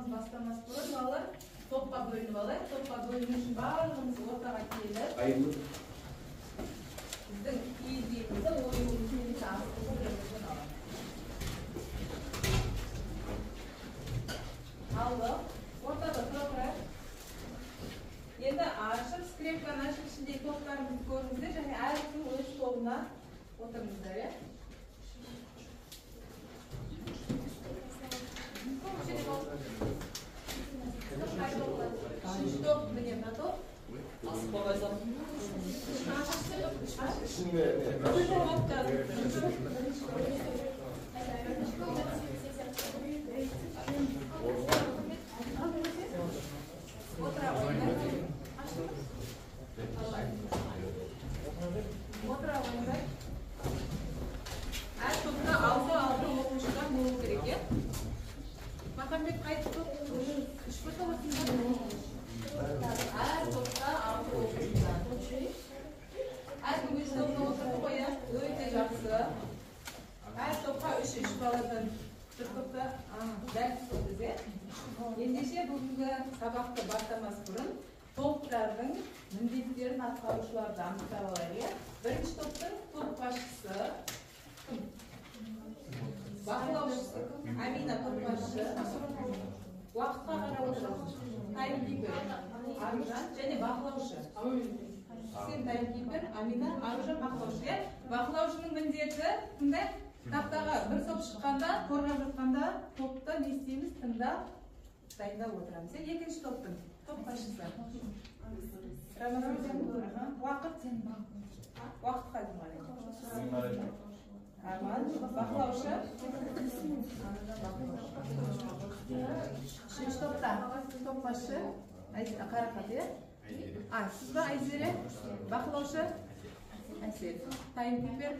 Сабағымыз бастамас бұрын балалар топқа бөлініп алайық. Топқа бөліну үшін барлығымыз ортаға келіп, біздің киіз үйімізді, оюымызды немесе астығымызды бірімізден аламыз. Алдық. Ортада тұра тұрайық. Енді ашып, скрепканы ашып, ішіндегі топтарымызды көріңіздер және әркім өз тобына отырыңыздар, иә? Үшінші топ, міне мына топ. Отыра қойыңдар. Отыра қойыңдар. Әр топта алты-алты оқушыдан болу керек, иә? Махамбет, қайсы топ? Үш топ. Әр топта алты оқушыдан. Әркім өз тобына отырды ғой, иә? Өте жақсы. Әр топқа үш-үш баладан. Бір топта дәл сол біз, иә? Ендеше бүгінгі сабақты бастамас бұрын топтардың міндеттерін атқарушыларды анықтап алайық, иә? Бірінші топтың топ басшысы кім? Бақылаушысы кім? Амина топ басшы. Уақытқа қарап отырасың. Таймкипер Аружан және бақылаушы. Сен таймкипер, Амина, Аружан бақылаушы, иә? Бақылаушының міндеті тыңдай, тақтаға бір топ шыққанда, қорғап жатқанда топты не істейміз? Тыңдап, дайындап отырамыз. Екінші топтың топ басшысы. Рамазан, уақыт. Уақытқа қарай. Арман, бақылаушы. Үшінші топта топ басшы Қарақат, иә? А, сіз ба, Айзере? Бақылаушы? Әсел. Таймкипер?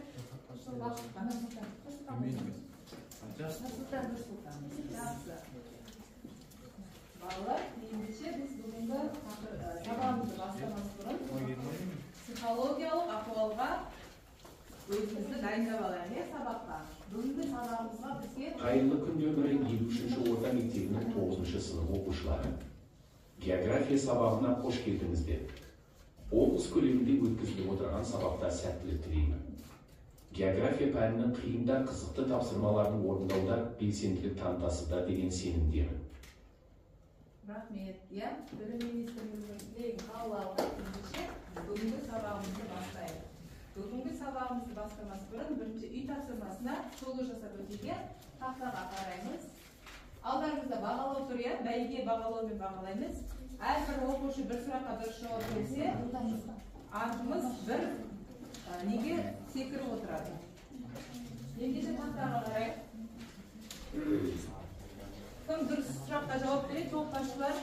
Уақытқа. Нұрсұлтан, Нұрсұлтан. Жақсы. Балалар, ендеше біз бүгінгі сабағымызды бастамас бұрын психологиялық ахуалға өзімізді дайындап алайық, иә, сабаққа. Бүгінгі сабағымызға бізге Қайырлы күн, нөмірі 53-ші орта мектебінің 9-шы сынып оқушылары. География сабағына қош келдіңіздер. Облыс көлемінде өткізіліп отырған сабақта сәттілік тілеймін. География пәнінің қиын да қызықты тапсырмаларын орындауда белсенділік танытасыздар деген сенімдемін. Рахмет, иә, білім министрлігінің тілегін қабыл алдық. Ендеше бүгінгі сабағымызды бастайық. Бүгінгі сабағымызды бастамас бұрын бірінші үй тапсырмасына шолу жасап өтейік. Тақтаға қараймыз. Алдарыңызда бағалау тұр, иә, бәйге бағалаумен бағалаймыз. Әрбір оқушы бір сұраққа дұрыс жауап берсе, артымыз бір неге секіріп отырады. Ендеше тақтаға қарайық. Кім дұрыс сұраққа жауап береді, топ басшылар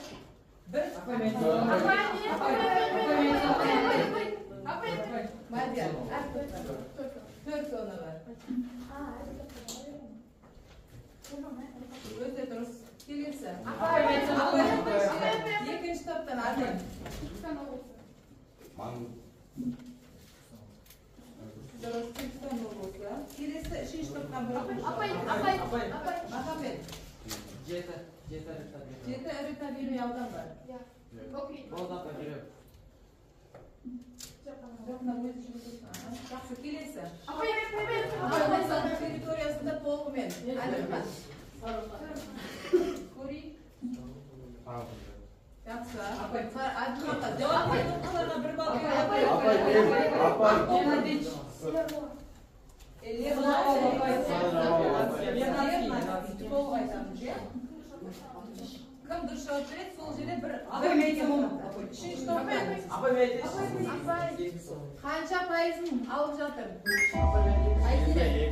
бір. Мадияр, төрт тонна бар. Өте дұрыс. Келесі. Екінші топтан Арман. Дұрыс, Түркістан облысы. Келесі үшінші топтан бір оқушы. Махамбет. Жеті ірі табиғи. Жеті ірі табиғи аудан бар. Жақсы, келесі. Облыстың территориясында толығымен. Әлихан. Көрейік. Жақсы. Әділханға жауап берген оқушыларға бір балл береді. Толық айтамыз, иә? Кім дұрыс жауап береді, сол жерде бір. Үшінші топтан. Қанша пайызын алып жатыр? Айзере.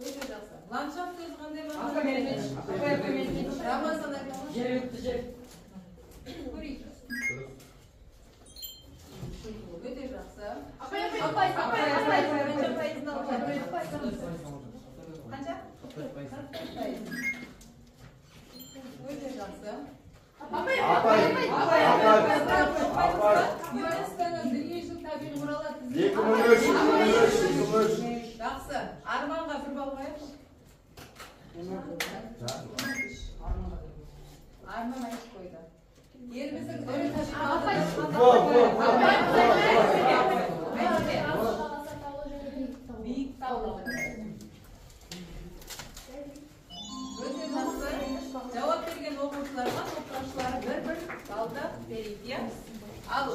Өте жақсы. Ландшафт сөзі қандай мағынада? Рамазан айтамыз. Жергілікті жер. Көрейік. Өте жақсы. Қанша пайызын алып жатыр? Қанша? 44%. Өте жақсы. ЮНЕСКО-ның дүниежүзілік табиғи мұралар тізімі. 2003, 2003, 2003. Жақсы. Арманға бір балл қояйықшы. иә? Ал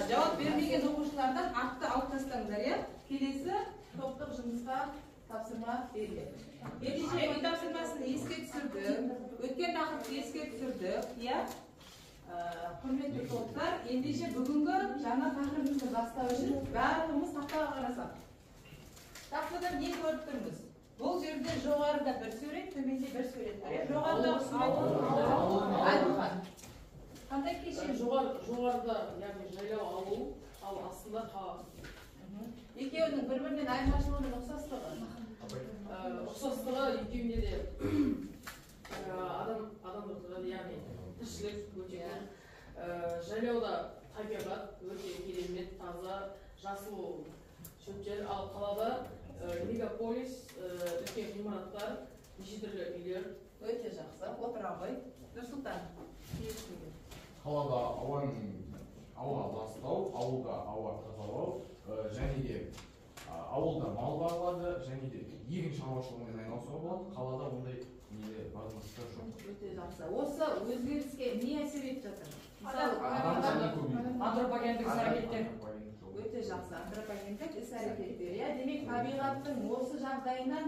жауап бермеген оқушылардан атты алып тастаңдар, иә? Келесі топтық жұмысқа тапсырма беріледі. Ендеше үй тапсырмасын еске түсірдік, өткен тақырыпты еске түсірдік, иә? Құрметті топтар, ендеше бүгінгі жаңа тақырыбымызды бастау үшін барлығымыз тақтаға қарасақ. Тақтада не көріп тұрмыз? Бұл жерде жоғарыда бір сурет, төменде бір сурет бар. Жоғарыдағы сурет Әділхан. Қандай кешен? Жоғарыда, яғни жайлау ауыл, ал астында қала. Екеуінің бір-бірінен айырмашылығы мен ұқсастығы. Ұқсастығы екеуінде де адамдық, яғни тіршілік өте көп. Жайлауда табиғат өте керемет, таза, жасыл шөптер, ал қалада мегаполис, үлкен ғимараттар, неше түрлі үйлер. Өте жақсы. Отыра ғой. Нұрсұлтан. Қалада ауа ластау, ауылда ауа тазалау, және де ауылда мал бағылады, және де егін шаруашылығымен айналысуға болады. Қалада ондай неде возможностьтар жоқ. Өте жақсы. Осы өзгеріске не әсер етіп жатыр? Антропогендік іс-әрекеттер. Өте жақсы. Антропогендік іс-әрекеттер. Иә, демек табиғаттың осы жағдайынан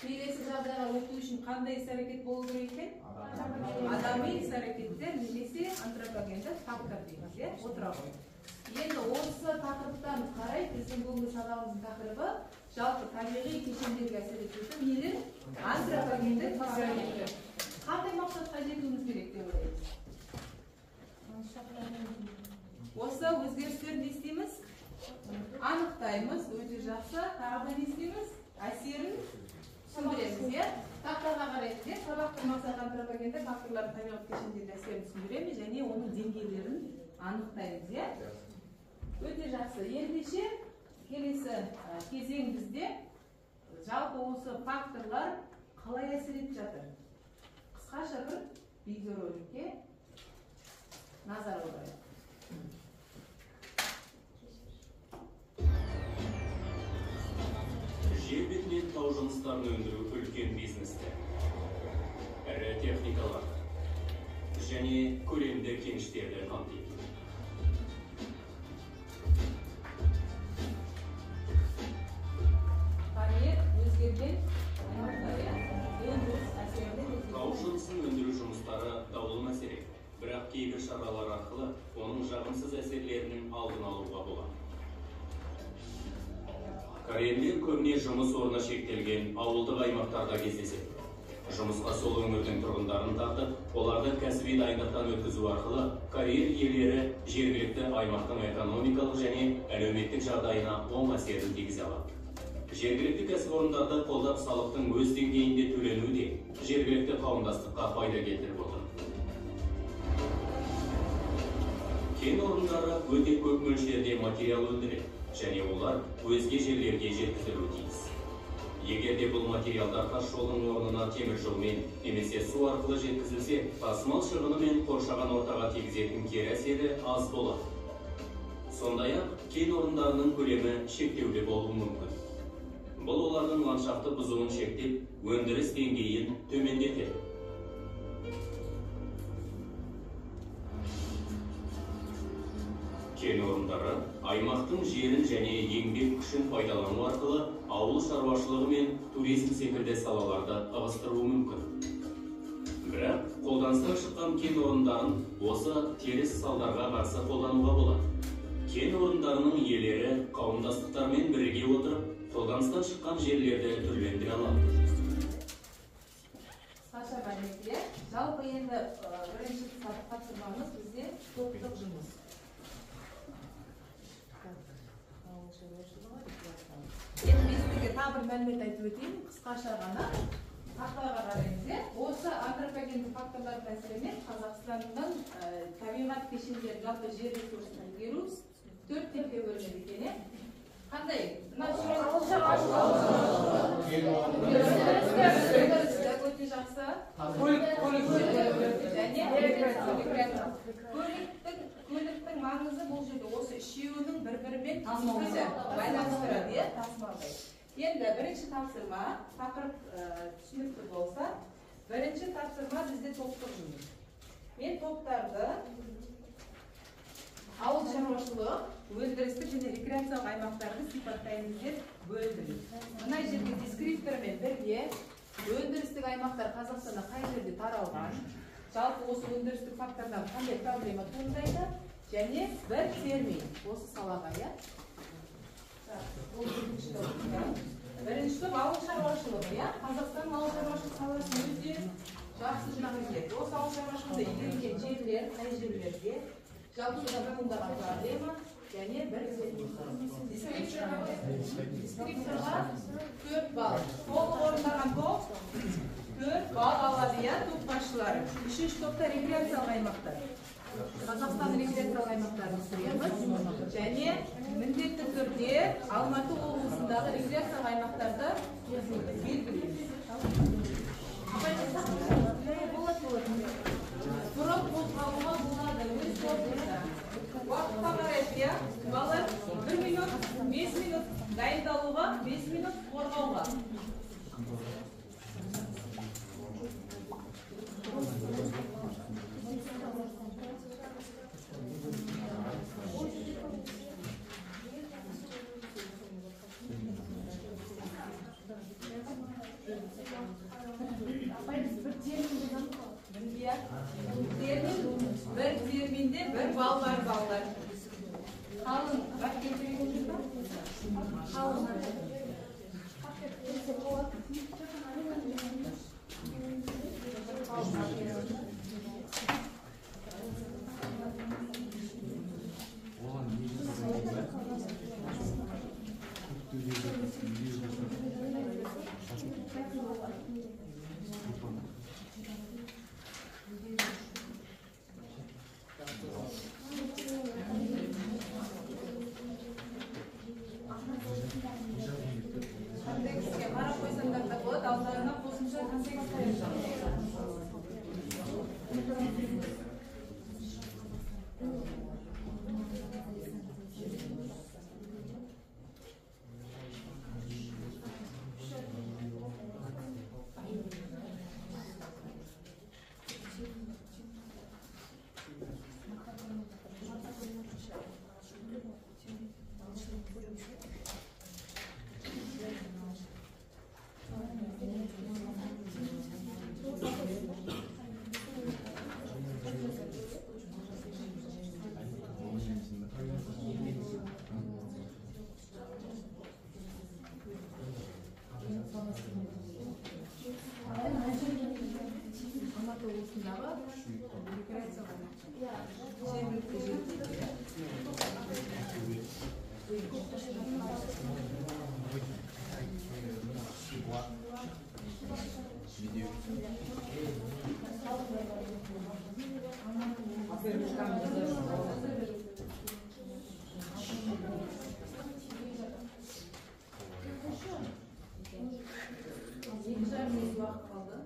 келесі жағдайға өту үшін қандай іс-әрекет болу керек екен? Адами іс-әрекеттер немесе антропогендік фактор дейміз, иә? Отыра ғой. Енді осы тақырыптан қарай біздің бүгінгі сабағымыздың тақырыбы жалпы табиғи кешендерге әсер ететін нелер? Антропогендік факторлар. Қандай мақсатқа жетуіміз керек деп ойлайсыз? Осы өзгерістерді не істейміз? Анықтаймыз, өте жақсы. Тағы да не істейміз? Әсерін түсіндіреміз, иә? Тақтаға қараймыз, иә? Сабақтың мақсаты антропогендік факторлардың табиғат кешендеріне әсерін түсіндіреміз және оның деңгейлерін анықтаймыз, иә? Өте жақсы. Ендеше келесі кезең бізде жалпы осы факторлар қалай әсер етіп жатыр? Қысқаша бір видеороликке назар аударайық. Жер бетінен тау жыныстарын өндіру үлкен бизнесті, ірі техникаларды және көлемді кеніштерді қамтиды. Тау жынысын өндіру жұмыстары даулы мәселе, бірақ кейбір шаралар арқылы оның жағымсыз әсерлерінің алдын алуға болады. Карьерлер көбіне жұмыс орны шектелген ауылдық аймақтарда кездеседі. Жұмысқа сол өңірдің тұрғындарын тартып, оларды кәсіби дайындықтан өткізу арқылы карьер иелері жергілікті аймақтың экономикалық және әлеуметтік жағдайына оң әсерін тигізе алады. Жергілікті кәсіпорындарды қолдап салықтың өз деңгейінде төленуі де жергілікті қауымдастыққа пайда келтіріп отыр. Кен орындары өте көп мөлшерде материал өндіреді және олар өзге жерлерге жеткізілуі тиіс. Егер де бұл материалдар тас жолдың орнына темір жолмен немесе су арқылы жеткізілсе, тасымал шығыны мен қоршаған ортаға тигізетін кері әсері аз болады. Сондай-ақ, кен орындарының көлемі шектеулі болуы мүмкін. Бұл олардың ландшафты бұзуын шектеп, өндіріс деңгейін төмендетеді. Кен орындары аймақтың жерін және еңбек күшін пайдалану арқылы ауыл шаруашылығы мен туризм секілді салаларды ығыстыруы мүмкін. Бірақ қолданыстан шыққан кен орындарын осы теріс салдарға қарсы қолдануға болады. Кен орындарының иелері қауымдастықтармен біріге отырып, қолданыстан шыққан жерлерді түрлендіре алады. Қысқаша мәлімет, жалпы енді бірінші тапсырмамыз бізде топтық жұмыс. Енді мен сіздерге тағы бір мәлімет айтып өтейін, қысқаша ғана. Тақтаға қараймыз, иә? Осы антропогендік факторлардың әсерімен Қазақстанның табиғат кешендері, жалпы жер ресурсын игеру төрт типке бөлінеді екен, иә? Қандай? Мына өте жақсы. Және көліктің маңызы бұл жерде осы үшеуінің бір-бірімен байланыстырады, иә, тасымалдайды. Енді бірінші тапсырма, тақырып түсінікті болса, бірінші тапсырма бізде топтық жұмыс. Мен топтарды Ауыл шаруашылығы, өндірістік және рекреациялық аймақтарды сипаттаймыз деп бөлдім. Мына жерге дескриптормен бірге өндірістік аймақтар Қазақстанда қай жерде таралған, жалпы осы өндірістік фактордан қандай проблема туындайды, және бір термин осы салаға, иә? Бұл бірінші топ. Бірінші топ ауыл шаруашылығы, иә? Қазақстанның ауыл шаруашылық саласы өте жақсы жүргізіледі. Осы ауыл шаруашылығында игерілген жерлер, қай жерлерде, жалпы содан туындаған проблема және бір термин. Дескрипторға 4 балл. Толық орындаған топ 4 балл алады, иә, топ басшылары. Үшінші топта рекреациялық аймақтар. Қазақстан рекреациялық аймақтарын түсіреміз және міндетті түрде Алматы облысындағы рекреациялық аймақтарды белгілейміз. Бұрын қозғалуға болады, өз тобында. Уақытқа қарайық, иә? Балалар 1 минут, 5 минут дайындалуға, 5 минут қорғауға. Бір терминде бір балл бар балалар. Қалың, бак келтірген жүр ба? Қалың. Контекстке қарап қойсаңдар да болады, алдарына қосымша контекст қойып. Алматы облысындағы рекреациялық аймақтар. Жергілікті жердегі. Екі жарым минут уақыт қалды.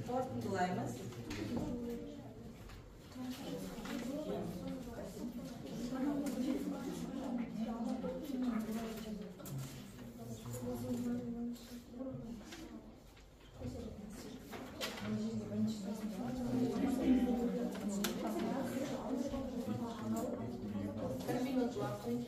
Қорытындылаймыз. Бір минут уақыт.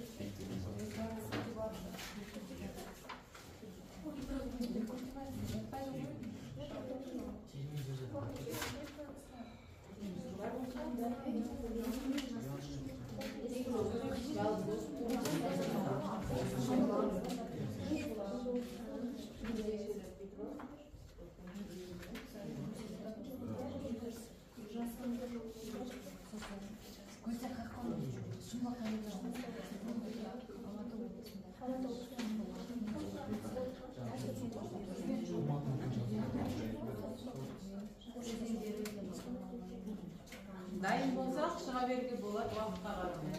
Дайын болсақ, шыға беруге болады уақытқа қарамай.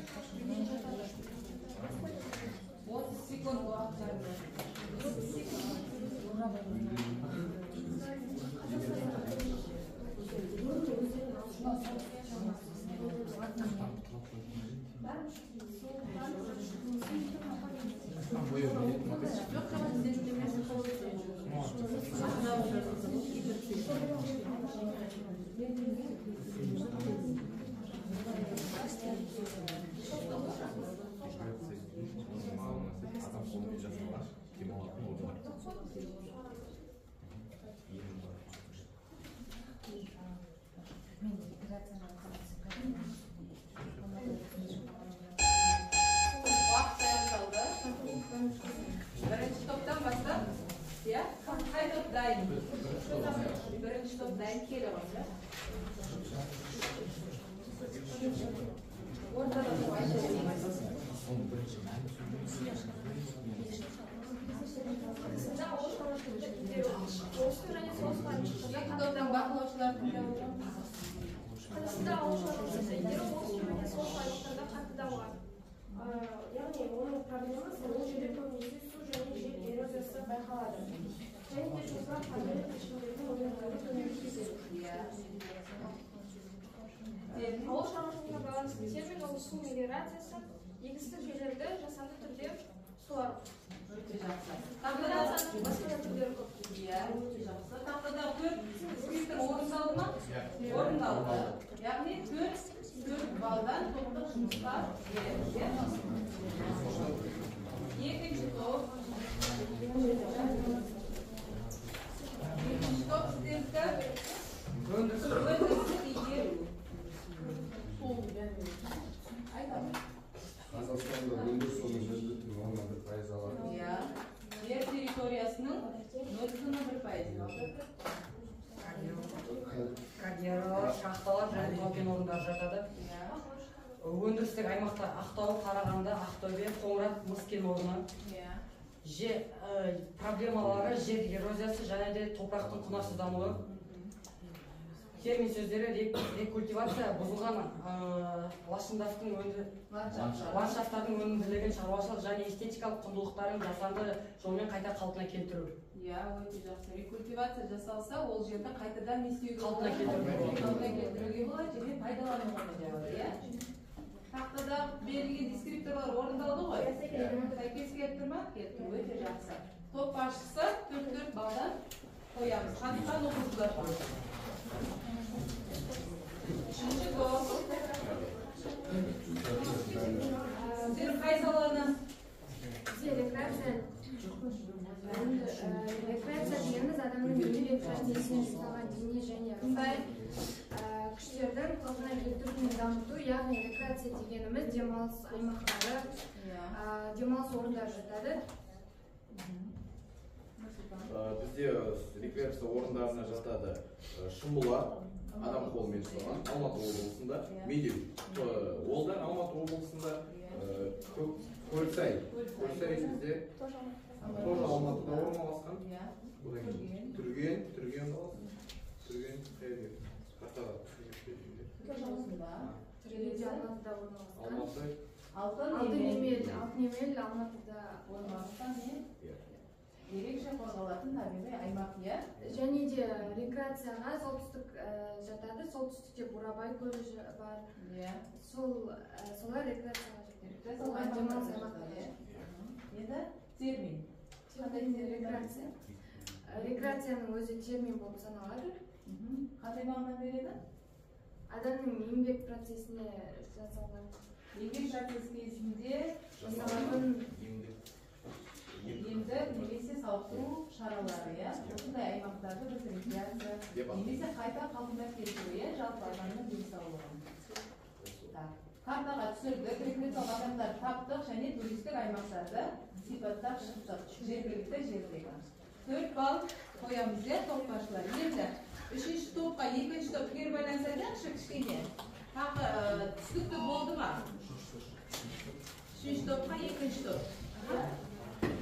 30 секунд уақыттарыңыз бар. Уақыт аяқталды. Бірінші топтан бастап, иә? Қай топ дайын? Бірінші топ дайын, келе ғой. Ортада топ айта берейік. Екі топтан бақылаушылар тыңдап отырмыз. Қазақстанда ауыл шаруашылығы игеру оңтүстік және солтүстік аймақтарда қатты дамыған. Яғни оның проблемасы ол жерде көбінесе су және жер эрозиясы байқалады. Және де топырақ табиғи кешендердің өнімділігі төмендейді. Ауыл шаруашылығына байланысты термин ол су мелиорациясы, егістік жерлерді жасанды түрде суару. Өте жақсы. Мелиорацияның басқа да түрлері көп. Иә, өте жақсы. Тақтадағы 4 дескриптор орындалды ма? Орындалды. Яғни 4 балдан топтық жұмысқа береміз, иә? Екінші топ. Екінші топ сіздердікі өндірістік игеру. Айтамын. Қазақстанда өндіріс оның 0,1% алады. Иә. Жер территориясының 0,1% алады. Карьералар, шахталар және тау кен орындары жатады. Өндірістік аймақтар Ақтау, Қарағанды, Ақтөбе, Қоңырат, мыс кен орны. Проблемалары жер эрозиясы және де топырақтың құнарсыздануы. Термин сөздері рекультивация бұзылған ландшафтардың өнімділігін шаруашылық және эстетикалық құндылықтарын жасанды жолмен қайта қалпына келтіру. Иә, өте жақсы. Рекультивация жасалса, ол жерді қайтадан не істеуге Қалпына болады? келтіруге болады. Қалпына келтіруге болады және пайдалануға да болады, иә? Тақтада берілген дескрипторлар орындалды ғой? Сәйкес келіп тұр ма? Келіп тұр, өте жақсы. Топ басшысы 4-4 балдан қоямыз. Қатысқан оқушылар. Үшінші топ. Сіздер қай саланы? Бізде рекреация. Рекреация дегеніміз адамның еңбек процесіне жұмсалған дене және рухани күштердің қалпына келтіру мен дамыту, яғни рекреация дегеніміз демалыс аймақтары, демалыс орындары жатады. Бізде рекреация орындарына жатады Шымбұлақ, адам қолымен жасалған, Алматы облысында, Медеу, ол да Алматы облысында, Көлсай, Көлсай бізде тоже Алматыда орналасқан. Одан кейін Түрген, Түрген қаласы, Түрген қай картаға Түрген де Алматыда орналасқан. Алматы. Алтын Алтын Емел Алматыда орналасқан, иә? Ерекше қорғалатын табиғи аймақ, иә? Және де рекреацияға солтүстік жатады. Солтүстікте Бурабай көлі бар. Иә. Солар рекреацияға жатады. Рекреациялық Демалыс аймақтар аймақтары. жатады, иә? Енді термин. Қандай термин? Рекреация. Рекреацияның өзі термин болып саналады. Қандай мағына береді? Адамның еңбек процесіне жасалған. Еңбек процесі кезінде жасалатын емдік немесе сауықтыру шаралары, иә? Осындай аймақтарды біз рекреация немесе қайта қалпына келтіру, иә, жалпы адамның денсаулығын. Так, картаға түсірдік, рекреациялық аймақтарды таптық және туристік аймақтарды сипаттап шықтық, жергілікті жердегі. 4 балл қоямыз, иә, топ басшылар. Енді үшінші топқа екінші топ кері байланыс айтайықшы кішкене. Тағы түсінікті болды ма? Үшінші топқа екінші топ.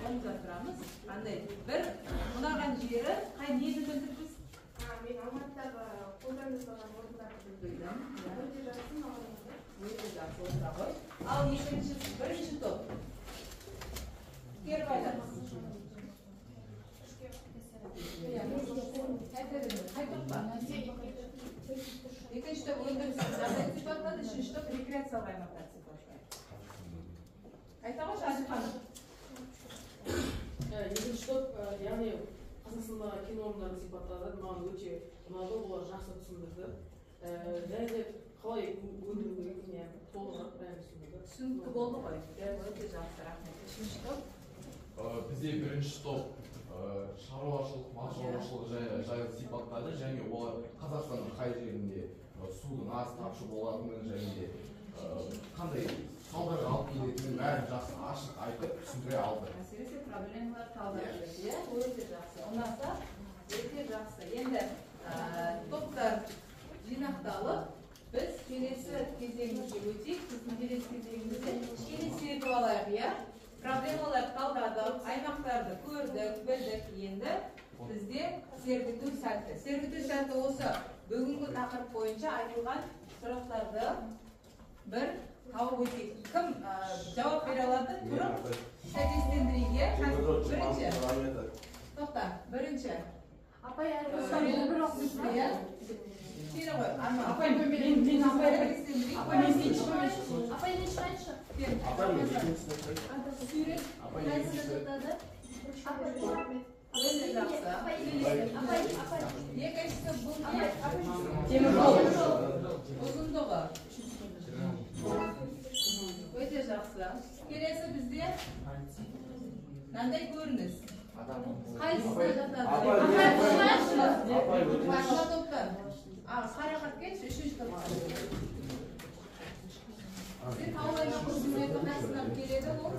Оңға тұрамыз. Қандай бір ұнаған жері, қай нені білдік біз? Мен Алматыдағы қолдан тастан жасалған орындарды Білдім. Өте жақсы маған ұнады. Өте жақсы, отыра ғой. Ал екінші, бірінші топ. Теріп айтамыз. Иә, айта беріңіз. Қай топқа? Екінші топ өндірістік жағдайды сипаттады, үшінші топ рекреациялық аймақтарды сипаттады. Айта ғой, Жәнібек ханым. Екінші топ, яғни Қазақстандағы кен орындарын сипаттады. Маған өте ұнады, олар жақсы түсіндірді. Және де қалай өндіру керек екенін толығырақ бәрін түсіндірді. Түсінікті болды ғой. Өте жақсы, рахмет. Үшінші топ. Бізде бірінші топ шаруашылық, мал шаруашылығы жайлы сипаттады және олар Қазақстанның қай жерінде судың аз тапшы болатынын және де қандай салдарға алып келетінін бәрін жақсы ашық айтып түсіндіре алды. Әсіресе проблемалар талдап берді, иә? Өте жақсы. Ұнаса, өте жақсы. Енді топтар жинақталып, біз келесі кезеңімізге өтейік. Біздің келесі кезеңімізде кішкене сергіп алайық, иә? Проблемалар талдадық, аймақтарды көрдік, білдік. Енді бізде сергіту сәті. Сергіту сәті осы бүгінгі тақырып бойынша айтылған сұрақтарды бір тауып өтейік. Кім жауап бере алады? Тұрып сәйкестендірейік, иә? Бірінші. Тоқта, бірінші. Апай, бір оқушы, иә? Сені ғой, Арман. Апай, мен апай. Апай, мен шығайыншы. Апай, мен шығайыншы. Апай, мен екіншісін Сурет Апай, қайсысына екіншісі. жатады? Апай, рахмет. Өте жақсы. Апай, апай, апай. Екіншісі бұл не? Темір жол. Ұзындығы. Өте жақсы. Келесі бізде мынандай көрініс. Қайсысына жатады? Апай, Апай, шығайыншы. Апай, өтініш. Мына топтан. Қарақат келші, үшінші топқа. Бізде таулы аймақ суреті қайсысына келеді ол?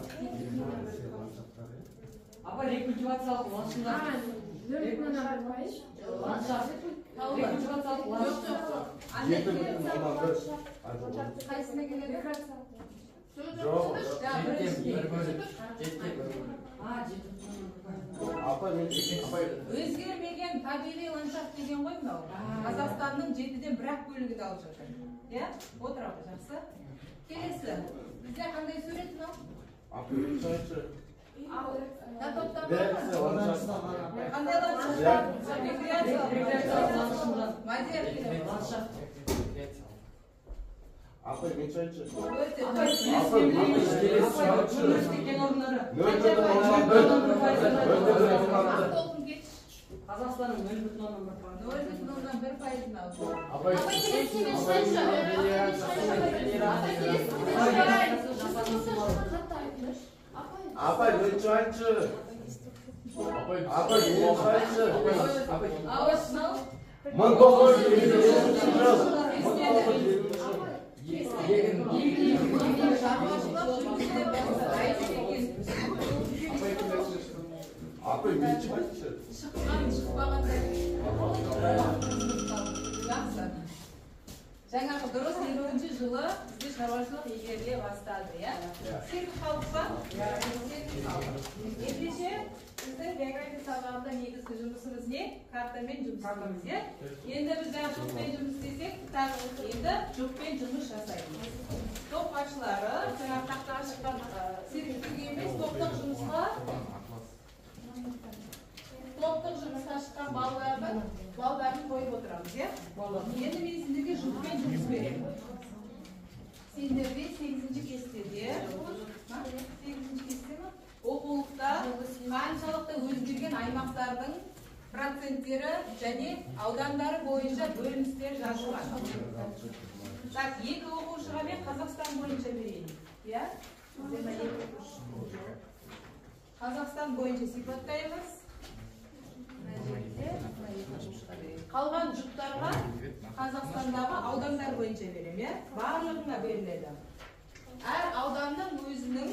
Апай, рекультивациялық ландшафт. 0,1 пайыз. Ландшафт. Таулы. Рекультивациялық Жоқ, ландшафт. жоқ. Андай Жеті бүтін оннан бір. Қайсысына келеді? Жоқ, Да, бірінші. А, 7,1 пайыз. Апай, мен апай. Өзгермеген табиғи ландшафт деген ғой мынау. Қазақстанның жетіден бір-ақ бөлігін алып жатыр. Иә? Отыра ғой, жақсы. Келесі. Бізде қандай сурет мынау? Апай, мен шығайыншы. Мына топта бар ма? Реакция ландшафт. Қандай ландшафт? Рекреациялық Рекреациялық. ландшафт. Мадияр келеді. Ландшафт. Апай, мен шығайыншы. Өте Апай, дұрыс. Апай, өтініш, келесі Апай, шығайыншы. өндірістік кен орындары. 0,1. 0,1. Ақтолқын кетші. Қазақстанның 0,1 пайыз. 0,1 пайызын алды. Апай, Апай, келесісіне мен шығайыншы. Апай, келесісіне мен шығайын. Қатты айтыңдаршы. Апай. Апай, мен шығайыншы. Апай, Апай, мен шығайыншы. Апай, Ауыз мынау. 1953 жыл. 1953 жыл. Егін. Шаруашылық жүргізіле бастады. Айтып екен. Апай, келесі. Апай, мен шығайыншы. Шыққан, шықпағандай. Жақсы. Жаңағы дұрыс, 50 жылы бізде шаруашылық игеріле бастады, иә? Сергіп қалдық па? Сергіп қалдық. Ендеше біздің география сабағында негізгі жұмысымыз не? Картамен жұмыс істейміз, иә? Енді біз жаңа жұппен жұмыс істесек, тағы енді жұппен жұмыс жасаймыз. Топ басшылары жаңағы тақтаға шыққан сергітуге емес, топтық жұмысқа шыққан балалардың балдарын қойып отырамыз, иә? Енді мен сендерге жұппен жұмыс беремін. Сендерде сегізінші кестеде ма? Сегізінші кесте ма? Оқулықта қаншалықты өзгерген аймақтардың проценттері және аудандары бойынша бөліністер жазылған. Так, екі оқушыға мен Қазақстан бойынша берейін, иә? Бізде мына екі оқушы. Қазақстан бойынша сипаттаймыз. Мына жерде мына екі оқушыға берейін. Қалған жұптарға Қазақстандағы аудандар бойынша беремін, иә? Барлығына беріледі. Әр ауданның өзінің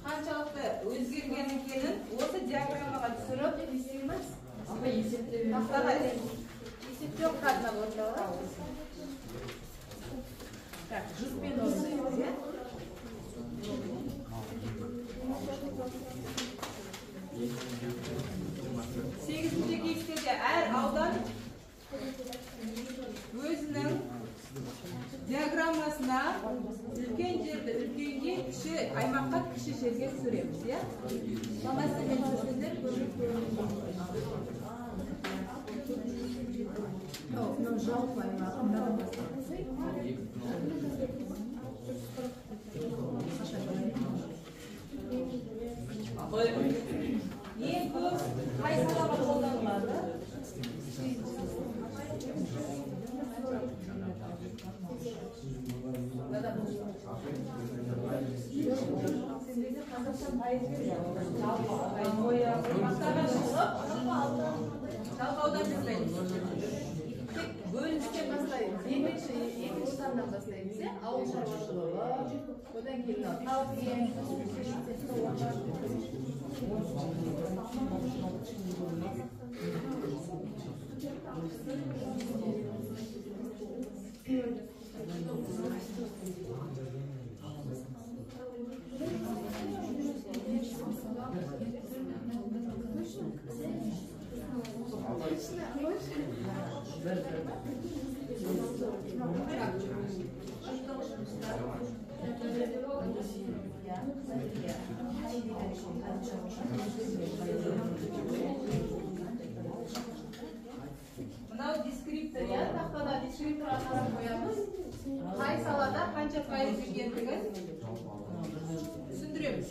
қаншалықты өзгерген екенін осы диаграммаға түсіріп не істейміз? Апай, есептеу. Тақтаға Есептеу картына орындалады. Так, жұппен орындаймыз, иә? Сегізінші кестеде әр аудан дәптерге түсіреміз, иә? Фломастермен түсірсеңдер көбірек көрінеді. Мынау жалпы аймағы мынадан басталады. Ең көп қай салаға қолданылады? Сендерде қазақша пайыз жалпы мақтаға шығып, жалпы аудан бастаймыз. Тек бөліністен бастаймыз. Екінші саннан бастаймыз, иә? Ауыл шаруашылығы, одан кейін тау-кен, Мынау дескриптор, иә, тақтада дескрипторға қарап қоямыз. Қай салада қанша пайыз екендігін түсіндіреміз.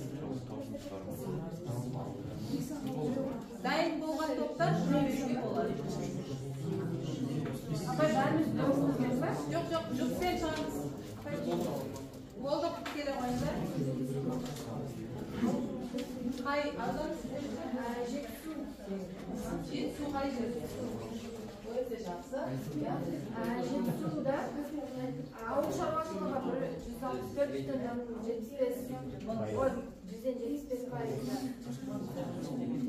Дайын болған топтар жүре беруге болады. Апай, бәріміз дауысымыз ба? Жоқ, жоқ, жұппен шығамыз. Болдық, келе қойыңыздар. Қай аудан? Жетісу. Жетісу қай жерде? Өте жақсы. Жетісуда ауыл шаруашылығы 164,75, 175%.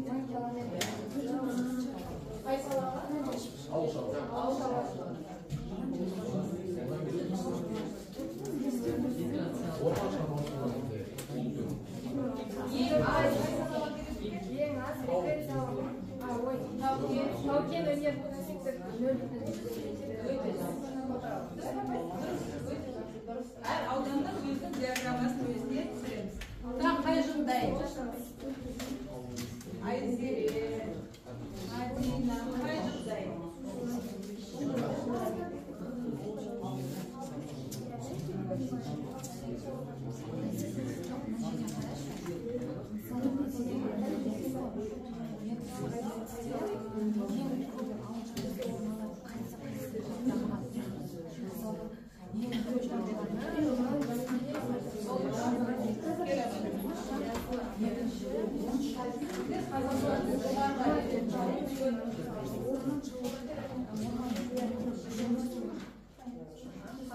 10 километр. Қай салаға? Ауыл шаруашылығы. Ауыл шаруашылығы. Ең аз қай салаға керек? Ең аз рекреациялық, ой, тау-кен өнеркәсіптік 0,7. Өте жақсы. Дұрыс, өте жақсы, дұрыс. Әр ауданның өзінің диаграммасын өзіне түсіреміз. Тағы қай жыл дайын? Айзере, Мадина, қай жыл дайын?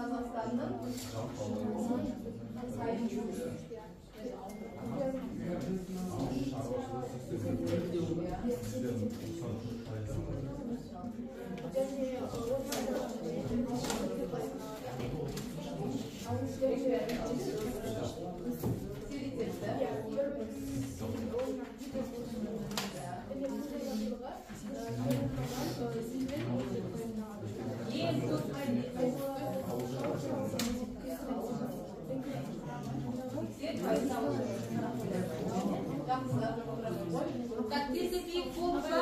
Қазақстанның ең көп Так, тездетейік болды ма?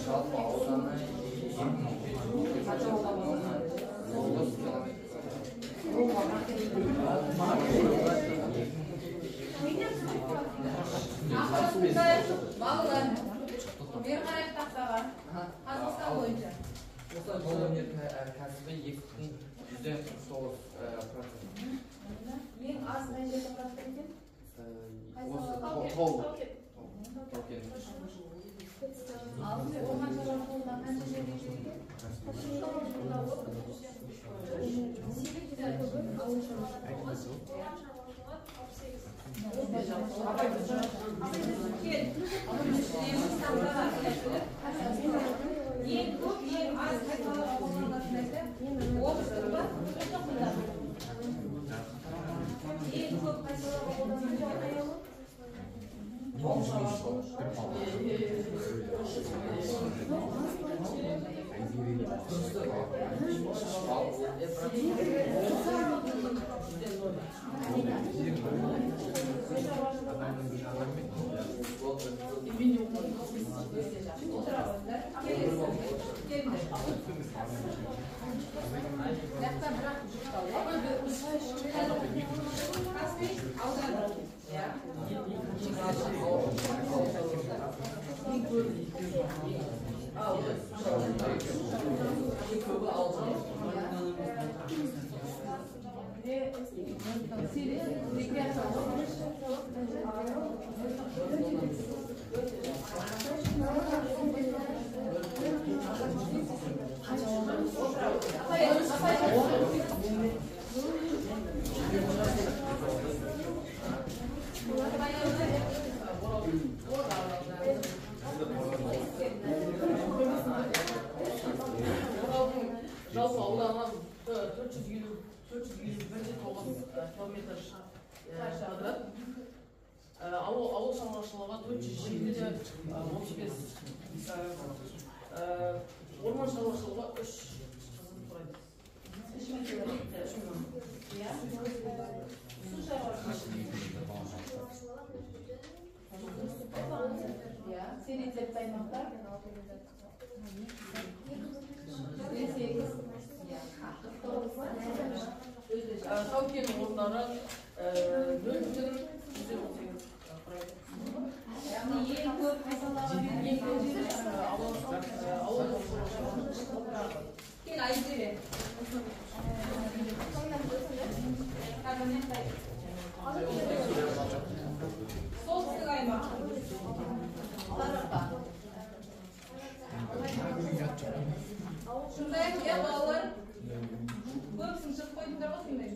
Жалпы ауданы 29 километр. Балалар, бері қарайық тақтаға. Қазақстан бойынша. Қол өнер кәсібі 2,49%. Ең аз қай жерде құрап екен? Осы тау. Тау-кен. Ал орман шаруашылығына қанша жерге жеткен? Ең көп, ең аз қай салаға қолданылатын нәрсе? Облыстық па? Жоқ, мында. Ең көп қай салаға қолданылатын? Ауыл шаруашылығы. Жалпы ауданы 451,9 километр квадрат. Ауыл шаруашылығы 407,35, орман шаруашылығы 3 құрайды. 3 миллион. Су шаруашылығы. Селитепті аймақтар. 8. Тау-кен орындары 0,18 құрайды. Яғни ең көп қай салаға берілген? Ауыл шаруашылығы. Кел, Айзере. Солтүстік аймақ. Сарыарқа. Шындай, иә, балалар? Көбісін шығып қойдыңдар ғой сондай.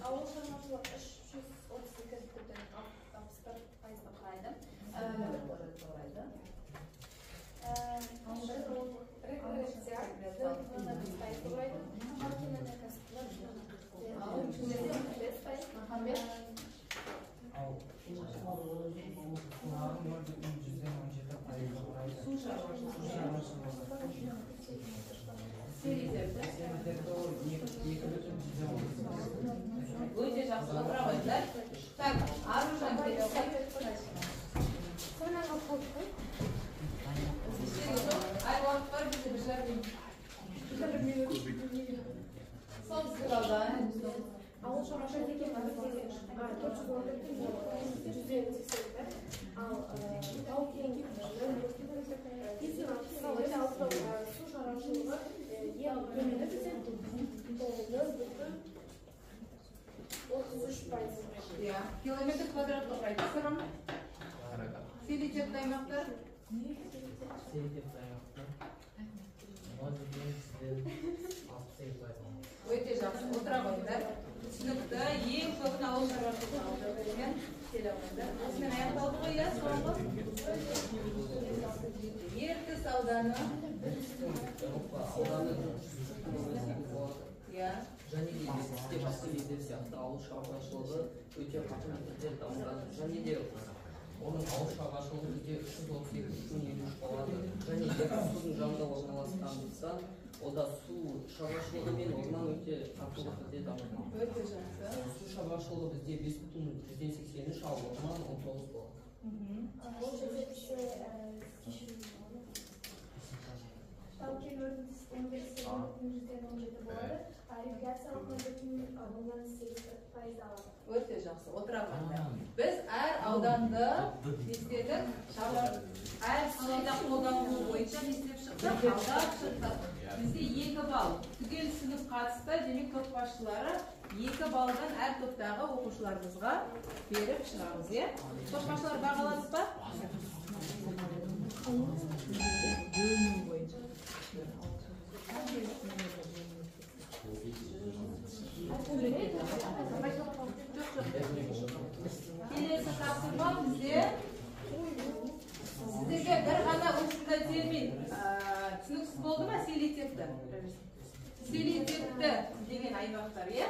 Ауыл шаруашылығы 332,61% құрайды. Рекреация 0,5% құрайды. Тау-кен өнеркәсібі 0,5%. Махамбет. Су шаруашылығы. Селитепті. Өте жақсы, отыра қойыңдар. Так, Аружан келе ғой. Ай, уақыт бар бізде 1,5 минут. Солтүстік аудан. Ауыл шаруашылығы 414,81, ал тау-кен 0,86, су шаруашылығы ең төмені бізде 0,33%. Иә, километр квадратты құрайды. Сырым. Селитепті аймақтар. Селитепті аймақтар 0,68%. Өте жақсы, отыра қойыңдар. Түсінікті, ең көбін ауыл шаруашылығы аудандарымен келе қойыңдар. Осымен аяқталды ғой, иә, соңғы. Ертіс ауданы. Ауданы 418 болады. Иә. Және де ертісте басқа елдер сияқты ауыл шаруашылығы өте қарқынды түрде дамыған. Және де оның ауыл шаруашылығы бізде 332,53 болады. Және ертіс судың жанында орналасқандықтан, онда су шаруашылығы мен орман өте қарқынды түрде дамыған. Өте жақсы. Су шаруашылығы бізде 5,83, ал орман 19 болады. Бұл жерде бізде тау-кен өндірісі 0,17 болады, рекреациялық 0,8% алады. Өте жақсы, отыра қойыңдар. Біз әр ауданды не істедік? Әр салада қолданылу бойынша не істеп шықтық? Талдап шықтық. Бізде 2 балл. Түгел сынып қатысты, демек топ басшылары 2 баллдан әр топтағы оқушыларымызға беріп шығамыз, иә? Топ басшылары бағаласыз ба? Бөліну бойынша. Келесі тапсырма бізде сіздерге бір ғана осындай термин түсініксіз болды ма? Селитепті. Селитепті деген аймақтар, иә?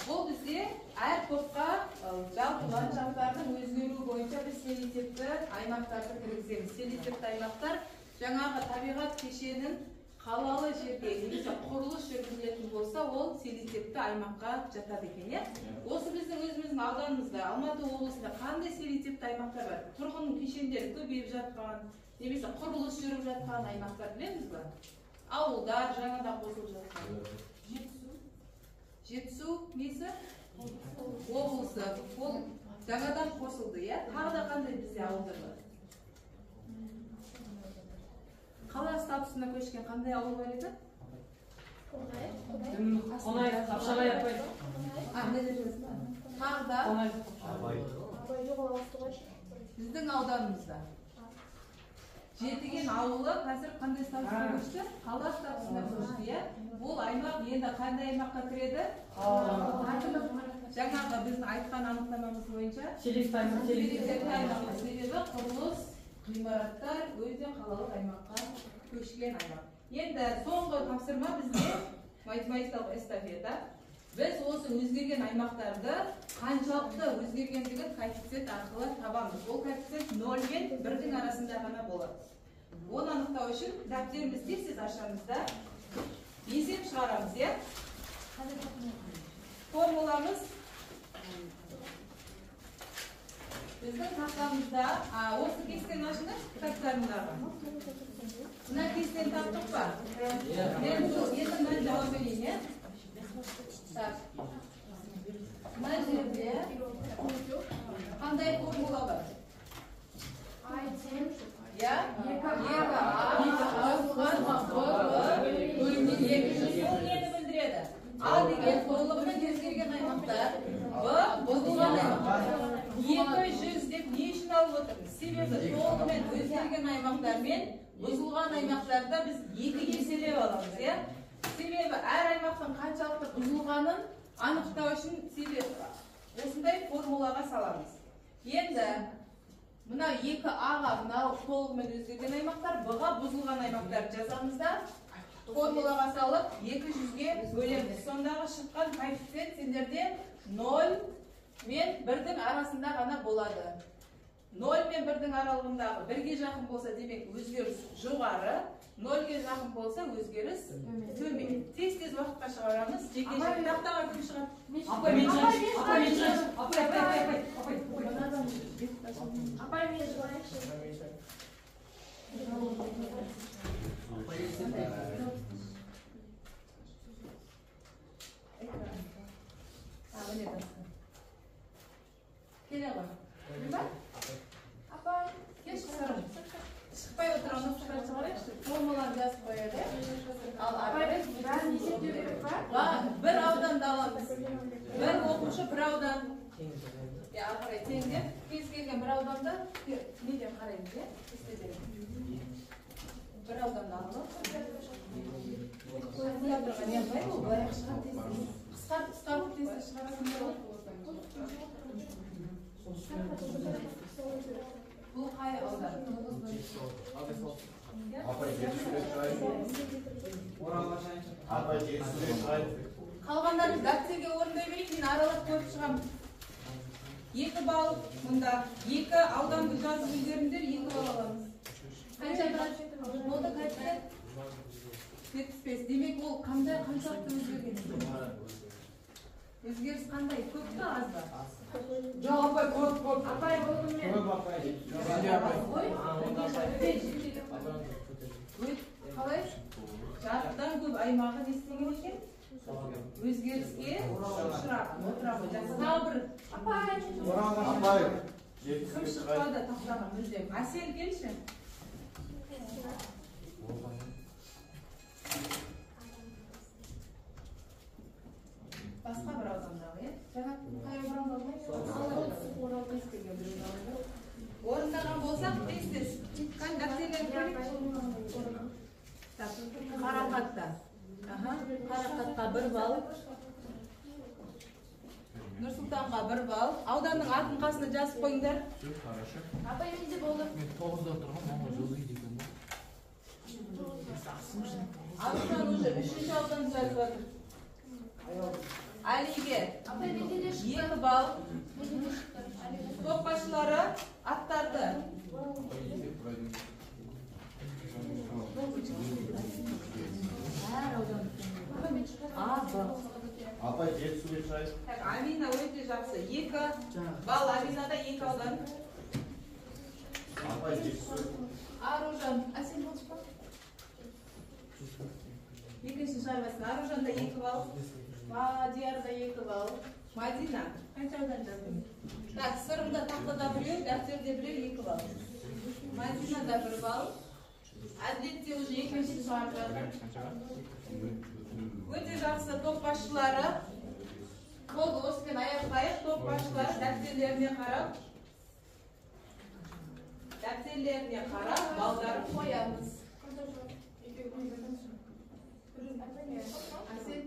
Бұл бізде әр топқа жалпы ландшафттардың өзгеруі бойынша біз селитепті аймақтарды кіргіземіз. Селитепті аймақтар Жаңағы табиғат кешенін қалалы жерге немесе құрылыс жүргізілетін болса, ол селитепті аймаққа жатады екен, иә? Осы біздің өзіміздің ауданымызда, Алматы облысында қандай селитепті аймақтар бар? Тұрғын кешендері көбейіп жатқан, немесе құрылыс жүріп жатқан аймақтар білеміз ба? Ауылдар жаңадан қосылып жатқан. Жетісу несі? Облысы. Ол жаңадан қосылды, иә? Тағы да қандай бізде ауылдар бар? Қала статусына көшкен қандай ауыл бар еді? Қонай, Қапшағай апай. Тағы да біздің ауданымызда Жетіген ауылы қазір қандай статусқа көшті? Қала статусына көшті, иә? Ол аймақ енді қандай аймаққа кіреді? Жаңағы біздің айтқан анықтамамыз бойынша селективті аймақ. Себебі құрылыс ғимараттар өте қалалық аймаққа көшкен аймақ. Енді соңғы тапсырма бізде математикалық эстафета. Біз осы өзгерген аймақтарды қаншалықты өзгергендігін коэффициент арқылы табамыз. Ол коэффициент 0 мен 1-дің арасында ғана болады. Оны анықтау үшін дәптерімізді тез-тез ашамыз да есеп шығарамыз, иә? Формуламыз біздің тақтамызда, осы кестені ашыңдаршы, кітаптарындағы. Мына кестені таптық па? Мен енді мынаны жауап берейін, иә? Так. Мына жерде қандай формула бар? Иә? 2А қосылған Б бөлінген 200. Бұл нені білдіреді? А деген толығымен өзгерген аймақтар, Б бұзылған аймақтар. 200 деп не үшін алып отырмыз? Себебі толығымен өзгерген аймақтар мен бұзылған аймақтарда біз 2 еселеп аламыз, иә? Себебі әр аймақтың қаншалықты бұзылғанын анықтау үшін осындай формулаға саламыз. Енді мынау 2А-ға мынау толығымен өзгерген аймақтар, Б-ға бұзылған аймақтар жазамыз да формулаға салып 200-ге бөлеміз. Сондағы шыққан коэффициент сендерде 0 мен 1-дің арасында ғана болады. 0 мен 1-дің аралығындағы 1-ге жақын болса, демек өзгеріс жоғары, 0-ге жақын болса өзгеріс төмен. Тез-тез уақытқа шығарамыз. Жеке-жеке тақтаға кім шығады? Апай, мен шығайыншы. Апай, мен шығайыншы. Апай, апай, апай, апай. Апай, мен шығайыншы. Келе ғой. Апай, кеш шығарам. Шықпай отырамыз, шығарайықшы. Формуланы жазып қояды. Ал апай, бәрін есептеу керек па? Бір ауданды аламыз. Бір оқушы бір аудан. Иә, ары қарай теңдеп, кез келген бір ауданды неден қараймыз, иә? Кестеден. Бір ауданды алып. Қысқартып тез шығарасыңдар ғой. Бұл қай аудан? Қалғандарыңыз дәптерге орындай берейік, мен аралап көріп шығамын. 2 балл мұнда, 2 ауданды жазып үлгеріңдер, 2 балл аламыз. Қанша болды коэффициент? 75. Демек ол қандай қаншалықты өзгерген? Өзгеріс қандай? Көп па, аз ба? Жоқ, апай, көп, көп. Апай, болды мен. Көп, апай. Ой, қалай? Жартыдан көп аймағы не істеген екен? Өзгеріске ұшыраған, отыра ғой. Жақсы, тағы бір. Апай. Апай. Кім шықпады тақтаға мүлдем? Әсел, келші. Басқа бір аудандағы, иә? Жаңа қай аудандағы? Орындаған болсақ, тез-тез. Қане дәптерлерді көрейік. Қарақатта. Қарақатқа 1 балл. Нұрсұлтанға 1 балл. Ауданның атын қасына жазып қойыңдар. Апай, менде болды. Мен 9-да тұрғам, мама жолайды екен. Аружан уже 3-ші ауданды жазып жатыр. Әлиге 2 балл. Топ басшылары аттарды. Әр аудан. А, Б. Апай, жетісу деп шығайық. Так, Амина өте жақсы. 2 балл Аминада 2 аудан. Апай, жетісу. Аружан, Әсел болды па? Екінші шығармасын. Аружанда 2 балл. Мадиярда 2 балл. Мадина, қанша аудан жаздың? Так, сырымда тақтада біреу, дәптерде біреу, 2 балл. Мадинада 1 балл. Әділетте уже екінші шығарып жатыр. Өте жақсы, топ басшылары. Болды, осымен аяқтайық. Топ басшылары дәптерлеріне қарап, балдарын қоямыз. Әсел.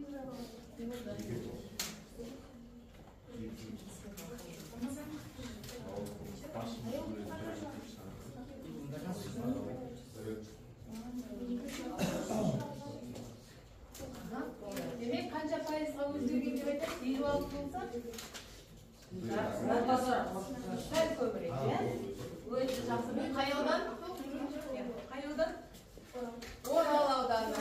Демек, қанша пайызға өзгерген деп айтасыз? 56 болса? Сәл көбірек, иә? Өте жақсы. Бұл қай аудан? Қай аудан? Орал ауданы.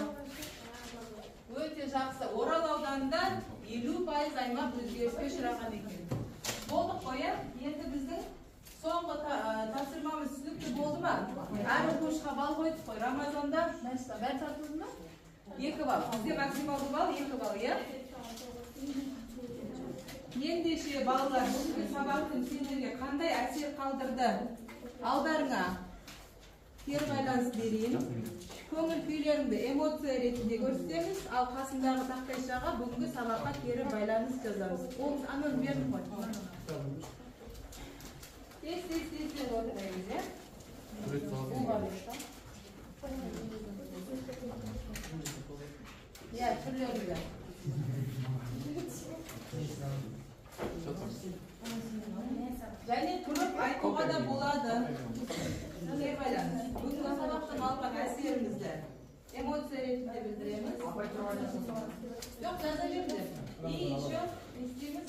Өте жақсы. Орал ауданында 50% аймақ өзгеріске ұшыраған екен. Болдық қой, иә? Енді біздің соңғы тапсырмамыз түсінікті болды ма? Әр оқушыға балл қойдық қой. Рамазанда бәрі тартылды ма? 2 балл. Бізде максималды балл 2 балл, иә? Ендеше балалар, бүгінгі сабақтың сендерге қандай әсер қалдырды? Алдарыңа кері байланыс берейін. Көңіл күйлеріңді эмоция ретінде көрсетеміз, ал қасындағы тақтайшаға бүгінгі сабаққа кері байланыс жазамыз. Ол ананы бердім ғой. Тез тез тез тез отырайыз, иә? Иә, түрлеріңді. Және тұрып айтуға да болады. Кері байланыс. Бүгінгі сабақтан алған әсерімізді эмоция ретінде білдіреміз. Жоқ, жаза беріңдер. И еще не істейміз?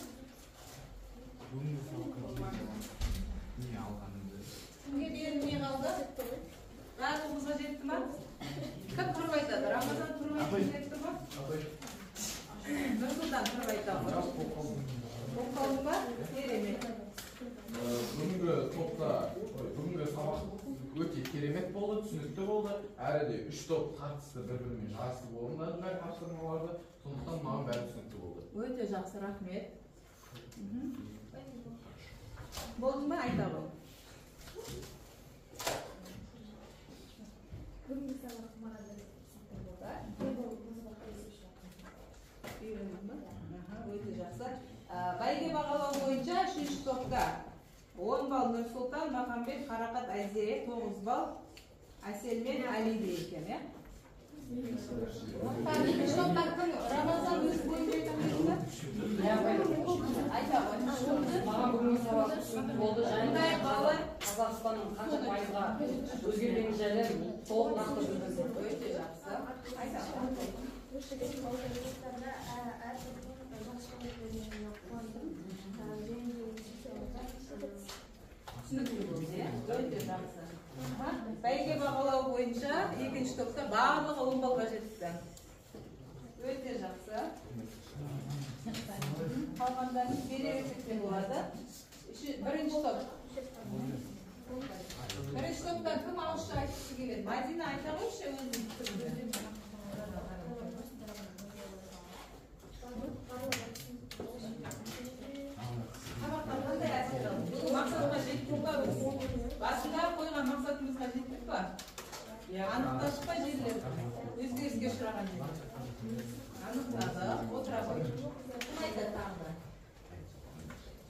Не алғанымды. Кімге берілмей қалды? Барлығымызға жетті ма? Кім тұрып айтады? Рамазан тұрып айтып жетті ма? Нұрсұлтан тұрып айтады. Болып қалдың ба? Керемет. Бүгінгі топта, бүгінгі сабақ өте керемет болды, түсінікті болды. Әрі де 3 топ тартысты, бір-бірімен жарысып орындады бәрі тапсырмаларды. Сондықтан маған бәрі түсінікті болды. Өте жақсы, рахмет. Болды ма? Айта ғой. Бүгінгі сабақ маған да түсінікті болды. Үйрендің ба? Өте жақсы. Бәйге бағалау бойынша 3-ші топта 10 балл Нұрсұлтан, Махамбет, Қарақат, Айзере, 9 балл Әсел мен Әлиде екен, иә? Екінші топта кім? Рамазан өз бойынша айтамын ба? Айта ғой. Маған бүгінгі сабақ түсінікті болды. Және Қазақстанның қанша пайызға өзгергені жайлы толық нақты білдірді. Өте жақсы. Айта ғой. Түсінікті болды, иә? Өте жақсы. Бәйге бағалау бойынша екінші топта барлығы 10 баллға жетті. Өте жақсы. Қалғандарыңыз бере берсек те болады. Бірінші топ. Бірінші топтан кім ауызша айтқысы келеді? Мадина, айта қойшы өзіңнің пікіріңді. Сабақтан қандай әсер алдың? Бүгін мақсатқа жеттік па біз? Басында қойған мақсатымызға жеттік па? Анықтадық па жерлерді? Өзгеріске ұшыраған жерлерді? Анықтадық. Отыра ғой. Кім айтады тағы да?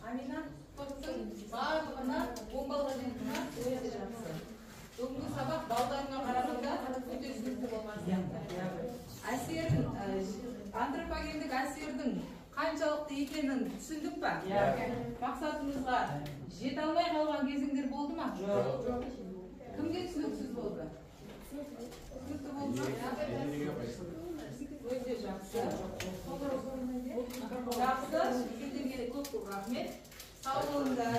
Амина, топтың барлығына 10 баллға жетті ма? Өте жақсы. Бүгінгі сабақ балдарыңа қарағанда өте түсінікті болған сияқты. Әсерін, антропогендік әсердің қаншалықты екенін түсіндік па? Мақсатымызға жете алмай қалған кезеңдер болды ма? Жоқ. Кімге түсініксіз болды? Түсінікті болды ма? Өте жақсы. Жақсы. Сіздерге көп көп рахмет. Сау болыңдар.